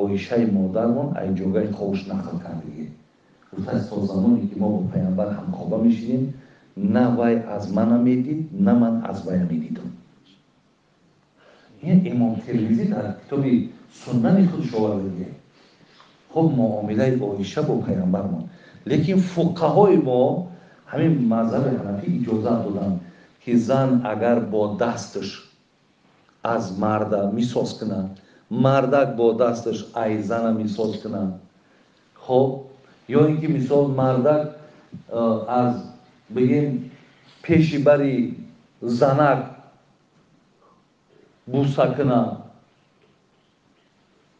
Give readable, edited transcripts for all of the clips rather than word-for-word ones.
Оишаи модармон ай ҷогаи хобш нақл кардагӣ. Гуфтааст, то замоне ки мо бо паямбар ҳамхоба мешидем, на вай аз мана медид, на ман аз вая медидам. Ин Имом Термизӣ дар китоби Суннани худш овардагӣ. Хуб, муомилаи Оиша бо паямбармон. Лекин фуқаҳои мо ҳамин мазҳаби ҳанафӣ иҷозат доданд, ки зан агар бо дасташ аз марда мисоз кунад, мардак бо дасташ ай зана мисоз кунад, хоб, ё ин ки мисол мардак аз бигем пеши бари занак буса кунад,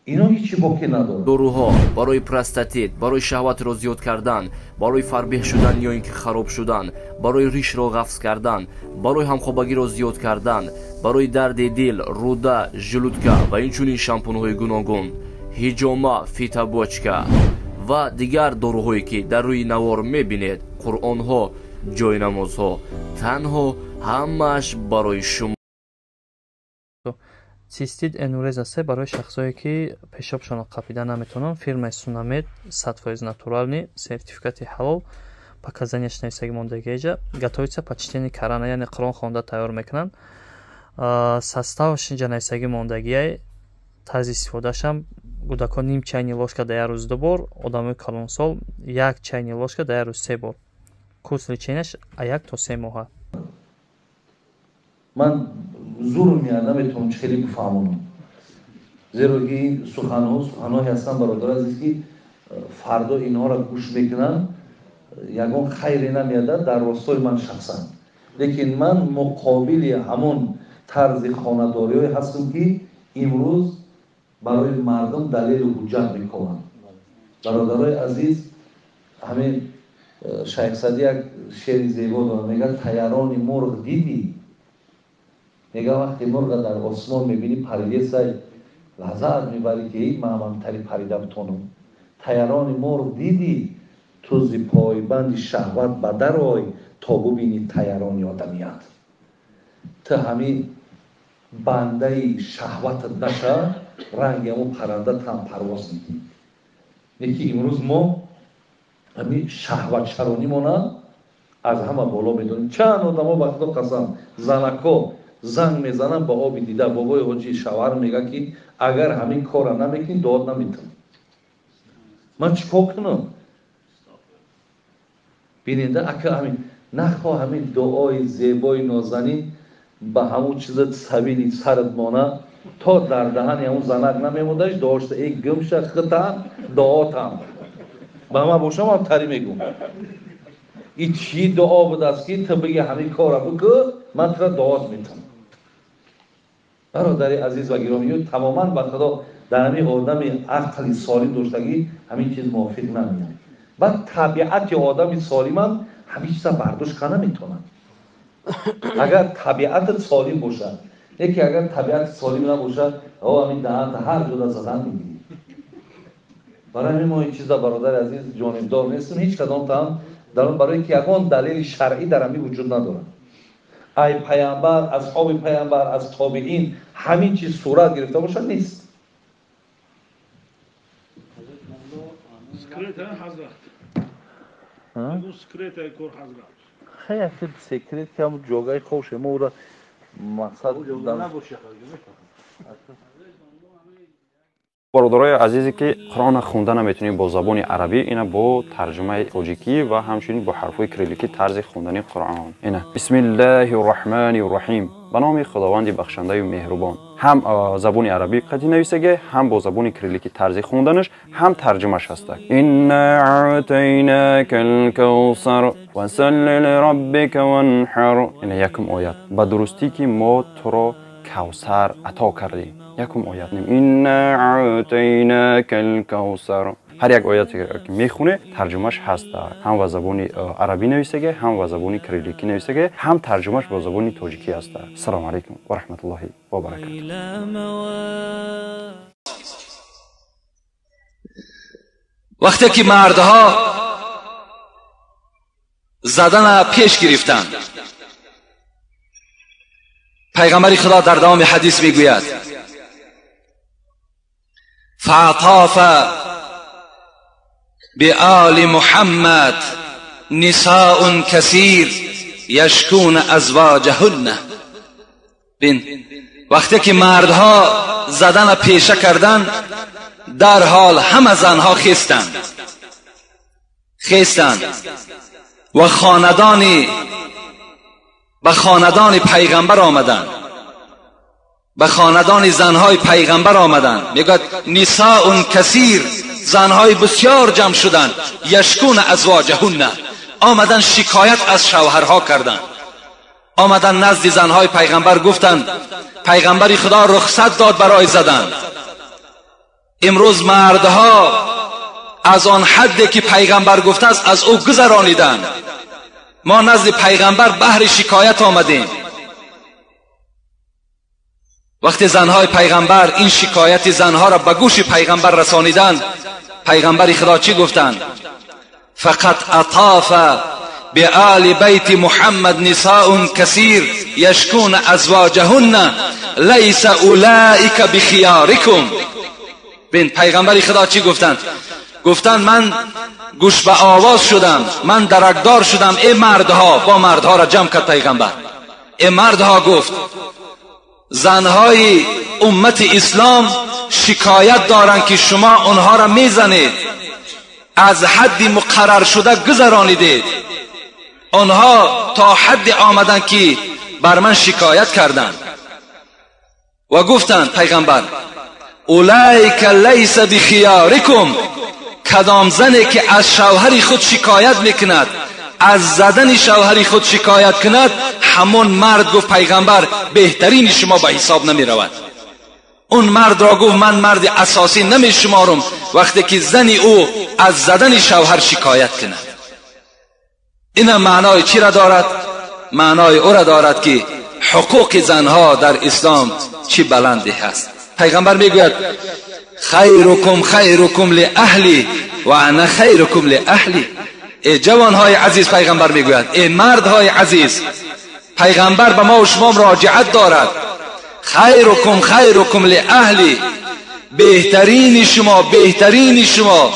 ино ҳеҷ боке надорад. Доруҳо барои простатит, барои шаҳватро зиёд кардан, барои фарбеҳ шудан ё ин ки хароб шудан, барои ришро ғафз кардан, барои ҳамхобагиро зиёд кардан, барои дарди дил, рӯда, желудка ва инчунин шампунҳои гуногун, ҳиҷома, фитобочка ва дигар доруҳое, ки дар рӯи навор мебинед, қуръонҳо, ҷойнамозҳо, танҳо ҳамааш барои шумо. Цистит, энурез аст барои шахсое, ки пешобшонро қапида наметавонанд. Фирмаи Сунамед, 100% натуральный, сертификати ҳалол, показанияш нависаги мондагиеҷа. Готовится по чтению Корана, яъне Қуръон хонда тайёр мекунанд. Составаш инҷа нависаги мондагиай, тарзи истифодаашам: кӯдакон ним чайный ложка дар як рӯз ду бор, одамои калонсол як чайный ложка дар як рӯз се бор. Курс леченияш 1 то 3 моҳа. Ман зур меяд, наметавонам чӣ хеле бифаҳмонам, зеро ки ин суханҳо суханҳое ҳастанд, бародар азиз, ки фардо инҳоро гӯш мекунанд, ягон хайре намеядад дар ростои ман шахсан. Лекин ман муқобили ҳамон тарзи хонадориҳое ҳастам, ки имрӯз барои мардум далелу ҳуҷҷат мекунанд. Бародарои азиз, ҳамин Шайх Саъдӣ як шеъри зебо дорад, мегӯяд: «Таярони мурғ дидӣ?» Мега, вақте мурға дар осмон мебинӣ, паридесай, лаззат мебарӣ, ки ман тари парида битонам. Таярони мурғ дидӣ, ту зи пойбанди шаҳват ба дарой, то бубинӣ таярони одамият. Ту ҳамин бандаи шаҳватат наша, ранги ҳамон парранда там парвоз мекунӣ. Лекин имрӯз мо ҳамин шаҳватшаронимона аз ҳама боло медонем. Чанд одамо, ба Худо қасам, занако занг мезанам ба оби дида: «Бобои ҳоҷӣ, шавҳар мега, ки агар ҳамин корра намекунӣ, дуот наметавон. Ман чӣ кор кунам?» Бинеда, ака, ҳамин нахоҳ ҳамин дуои зебои нозанин ба ҳамун чиза сабили сарат мона, то дар даҳани ҳамун занак намемондаш, дуошта эй гумша хитам дуотам ба ман бошам ҳам тари мегум. И чӣ дуо будааст, ки ту биги ҳамин корра бикӯ, ман тура дуот метавонам? Бародари азиз ва гиромӣ, тамоман, ба Худо, дар ҳамин одами ақли солим доштагӣ ҳамин чиз мувофиқ намеяд. Баъд табиати одами солимам ҳамин чиза бардошт карда наметавонад, агар табиатат солим бошад. Яке агар табиати солим набошад, о ҳамин даҳанта ҳар ҷода задан мегирӣ. Барои ҳамин мо ин чиза, бародари азиз, ҷонибдор нестем ҳеҷ кадом там дар он, барое ки ягон далели шаръӣ дар ҳамин вуҷуд надорад. Ай паямбар, асҳоби паямбар, аз тобиин ҳамин чиз сурат гирифта бошад, нест. Секрет, ҳазрат? Секрет кор, ҳазрат. Хай, секрет ки ҳамун ҷогаи хобше, мо ура мақсад. Бародарои азизе, ки Қуръонро хонда наметавонем бо забони арабӣ, ина бо тарҷумаи тоҷикӣ ва ҳамчунин бо ҳарфҳои кирилликӣ тарзи хондани Қуръон. Ина: Бисмиллаҳи рраҳмани рраҳим, ба номи Худованди бахшандаю меҳрубон. Ҳам забони арабӣ қатъи нависаге, ҳам бо забони кирилликӣ тарзи хонданаш, ҳам тарҷумаш ҳаста. Инна аътайнака лкавсар фасалли лираббика ванҳар. Ина якум оят: ба дурустӣ, ки мо туро Кавсар ато кардем. Якум оят: инна аътайнака лкавсар. Ҳар як ояте ки мехоне, тарҷумаш ҳаста. Ҳам ба забони арабӣ нависаге, ҳам ба забони кирилликӣ нависаге, ҳам тарҷумаш бо забони тоҷикӣ ҳаста. Ассалому алайкум ва раҳматуллоҳи ва баракату. Вақте ки мардҳо задана пеш гирифтанд, пайғамбари Худо дар давоми ҳадис мегӯяд: فطاف بآل محمد نساء كثير یشکون ازواجهن. بین وقتی که مردها زدن پیشه کردن، در حال همه زنها خیستند و خاندانی به خاندان پیغمبر آمدند، به خاندان زنهای پیغمبر آمدند. میگوید نساء کثیر، زنهای بسیار جمع شدند، یشکون ازواجهن، آمدن شکایت از شوهرها کردند. آمدن نزد زنهای پیغمبر گفتند پیغمبر خدا رخصت داد برای زدن. امروز مردها از آن حدی که پیغمبر گفته است از او گذرانیدند. ما نزد پیغمبر بهر شکایت آمدیم. وقتی زنهای پیغمبر این شکایت زنها را به گوش پیغمبر رسانیدند، پیغمبر خدا چی گفتند؟ فقط اطاف بآل بیت محمد نساء کثیر یشکون ازواجهن لیس اولئک بخیارکم. بین پیغمبر خدا چی گفتند؟ گفتند من گوش به آواز شدم، من درکدار شدم، ای مردها. با مردها را جمع کرد پیغمبر. ای مردها، گفت زنهای امت اسلام شکایت دارند که شما آنها را میزنید، از حد مقرر شده گذرانیدید. آنها تا حد آمدند که بر من شکایت کردند و گفتند پیغمبر اولئک لیس بخیارکم، کدام زنی که از شوهر خود شکایت میکند، از زدن شوهر خود شکایت کند، همون مرد، گفت پیغمبر، بهترین شما به حساب نمی رود. اون مرد را گفت من مرد اساسی نمی شمارم وقتی که زنی او از زدن شوهر شکایت کند. این معنای چی را دارد؟ معنای او را دارد که حقوق زنها در اسلام چی بلندی هست. پیغمبر میگوید خیرکم خیرکم لاهلی و انا خیرکم لاهلی. ای جوانهای عزیز، پیغمبر میگوید ای مردهای عزیز، پیغمبر به ما و شما مراجعت دارد. خیرکم خیرکم لاهلی، بهترین شما، بهترین شما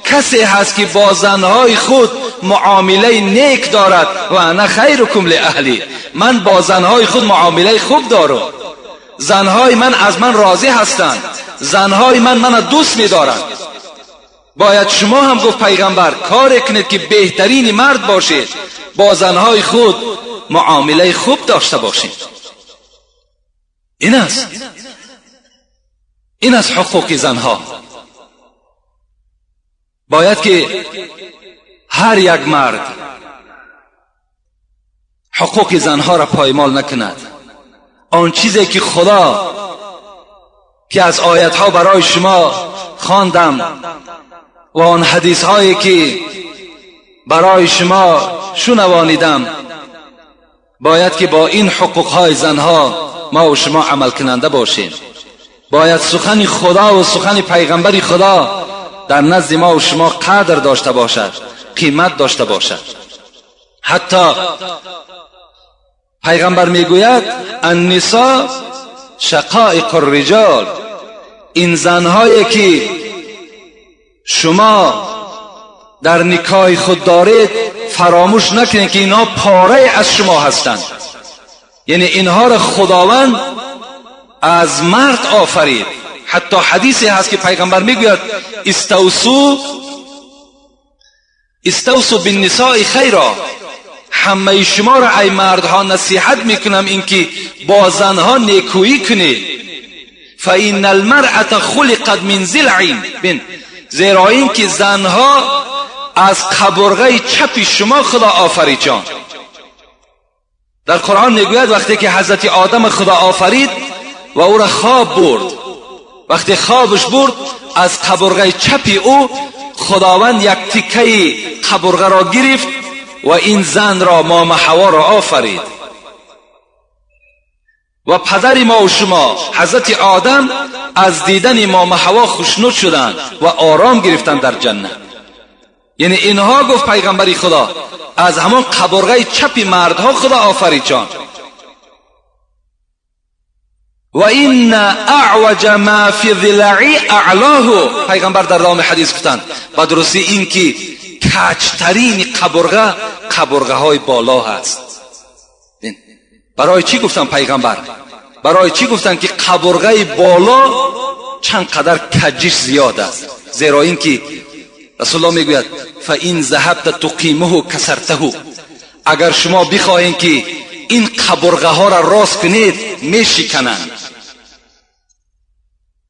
کسی هست که با زنهای خود معامله نیک دارد. و انا خیرکم لاهلی، من با زنهای خود معامله خوب دارم، زنهای من از من راضی هستند، زنهای من من دوست می‌دارند. باید شما هم، گفت پیغمبر، کار کنید که بهترین مرد باشید، با زنهای خود معامله خوب داشته باشید. این است حقوق زنها. باید که هر یک مرد حقوق زنها را پایمال نکند. آن چیزی که خدا که از آیت ها برای شما خواندم و آن حدیث هایی که برای شما شنوانیدم، باید که با این حقوق های زنها ما و شما عمل کننده باشیم. باید سخن خدا و سخن پیغمبر خدا در نزد ما و شما قدر داشته باشد، قیمت داشته باشد. حتی پیغمبر میگوید النساء شقائق الرجال، این زنهایی که شما در نکاح خود دارید فراموش نکنید که اینها پاره از شما هستند. یعنی اینها را خداوند از مرد آفرید. حتی حدیثی هست که پیغمبر میگوید استوصوا استوصوا بالنساء خیرا، همه شما را ای مردها نصیحت میکنم اینکه با زنها نیکویی کنید. فان المرأة خلقت من ضلع، بین زیرا اینکه زنها از قبرغه چپ شما خدا آفرید جان. در قرآن میگوید وقتی که حضرت آدم خدا آفرید و او را خواب برد، وقتی خوابش برد از قبرغه چپی او خداوند یک تیکه قبرغه را گرفت و این زن را، ماما حوا را آفرید. و پدر ما و شما حضرت آدم از دیدن ماما حوا خوشنود شدند و آرام گرفتند در جنت. یعنی اینها، گفت پیغمبری خدا، از همان قبرغه چپ مردها خدا آفرید جان. و این اعوج ما فی ضلع اعلاه. پیغمبر در دوام حدیث گفتند با درستی این که کجترین قبرغه قبرغه های بالا هست. برای چی گفتن پیغمبر؟ برای چی گفتن که قبرغه بالا چند قدر کجش زیاد است؟ زیرا اینکه رسول الله میگوید فان ذهبت تقیمه کسرته، اگر شما بخواهید که این قبرغه ها را راست کنید میشکنند.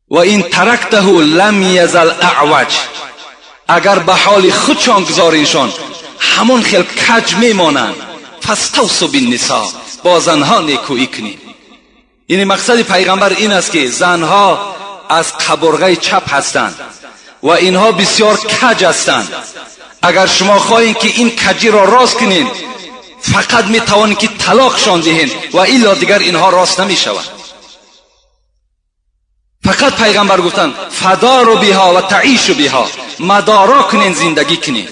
و این ترکته لم یزل اعوج، اگر به حال خودشان گذارینشان همون خیل کج میمانند. فاستوصوا بالنساء، با زنها نیکویی کنید. یعنی مقصد پیغمبر این است که زنها از قبرغه چپ هستند و اینها بسیار کج هستند. اگر شما خواهید که این کجی را راست کنید فقط میتوانید که طلاقشان دهید و الا دیگر اینها راست نمیشوند. فقط پیغمبر گفتند فداروا بها و تعیشوا بها، مدارا کنین، زندگی کنین.